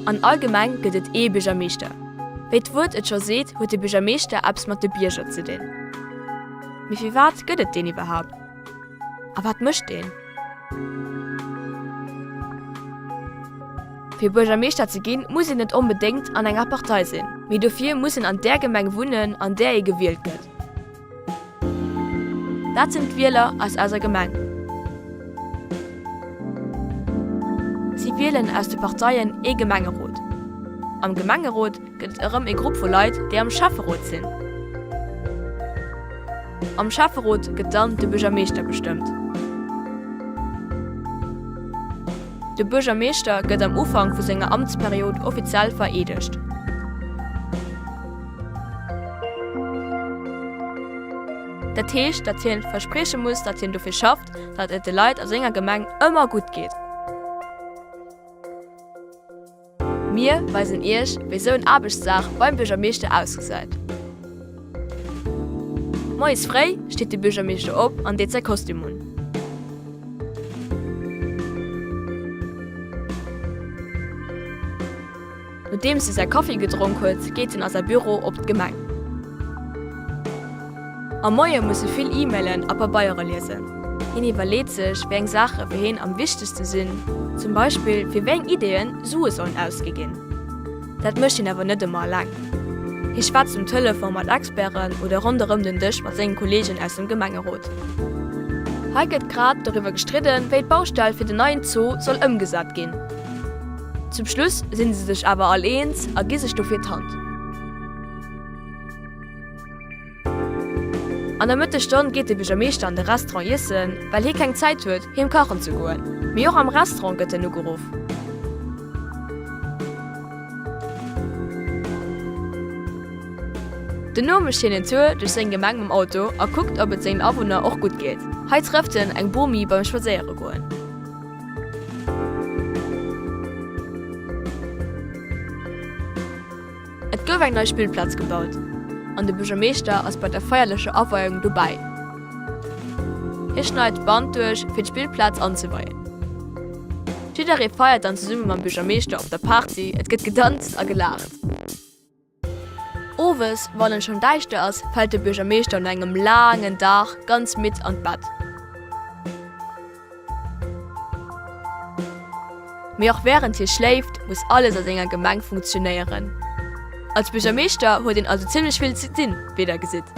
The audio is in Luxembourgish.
An all Gemeng gëtt et ee Buergermeeschter. Wéi d'Wuert et scho seet, huet de Buergermeeschter eppes mat de Bierger ze dinn. Mee firwat gëtt et deen iwwerhaapt? A wat mécht deen? Fir Buergermeeschter ze ginn, muss een net onbedéngt an enger Partei sinn, mee dofir muss een an där Gemeng wunnen, an där ee gewielt gëtt. Dat sinn d'Wieler aus eiser Gemeng. Si wielen aus de Parteien ee Gemengerot. Am Gemengerot gëtt et erëm ee Grupp vu Leit, déi am Schäfferot sinn. Am Schäfferot gëtt dann de Buergermeeschter bestëmmt. De Buergermeeschter gëtt am Ufank vu senger Amtsperiod offiziell vereedegt. Dat heescht, datt hien versprieche muss, datt hien dofir schafft, datt et de Leit a senger Gemeng ëmmer gutt geet. Mir weisen Iech, wéi sou en Aarbechtsdag beim Buergermeeschter ausgesäit. Moies fréi steet de Buergermeeschter op an deet säi Kostüm un. Nodeems e säi Kaffi gedronk huet, geet en a säi Büro op d'Gemeng. Am Moie muss e vill E-Mailen a Pabeiere liesen. Hien iwwerleet sech, wéi eng Saache fir hien am wichtegste sinn, zum Beispill fir wéi eng Ideeën Sue sollen ausgi ginn. Dat mécht hien awer net ëmmer eleng. Hie schwätzt um Telefon mat Experten oder ronderëm den Dësch mat sengen Kolleegen aus dem Gemengerot. Hei gëtt grad doriwwer gestridden, wéi d'Baustell fir den neien Zoo soll ëmgesat ginn. Zum Schluss sinn se sech awer all eens a gi sech dofir d'Hand. An der Mëttesstonn geet de Buergermeeschter an de Restaurant iessen, well hie keng Zäit huet, heem kachen ze goen. Mee och am Restaurant gëtt en ugeruff. Dono mécht hien en Tour duerch seng Gemeng mam Auto a kuckt, ob et sengen Awunner och gutt geet. Hei trëfft en eng Bomi beim Spadséiere goen. Et gouf eng nei Spillplaz gebaut an de Buergermeeschter ass bei der feierlecher Aweiung dobäi. Hie schneit d'Band duerch fir d'Spillplaz anzeweien. Jidderee feiert dann zesumme mam Buergermeeschter op der Party, et gëtt gedanzt a gelaacht. Owes, wann et schonn däischter ass, fält de Buergermeeschter no engem laangen Dag ganz midd an d'Bett. Mee och wärend hie schléift, muss alles a senger Gemeng funktionéieren. Als Buergermeeschter huet een also zimmlech vill ze dinn, wéi der gesitt.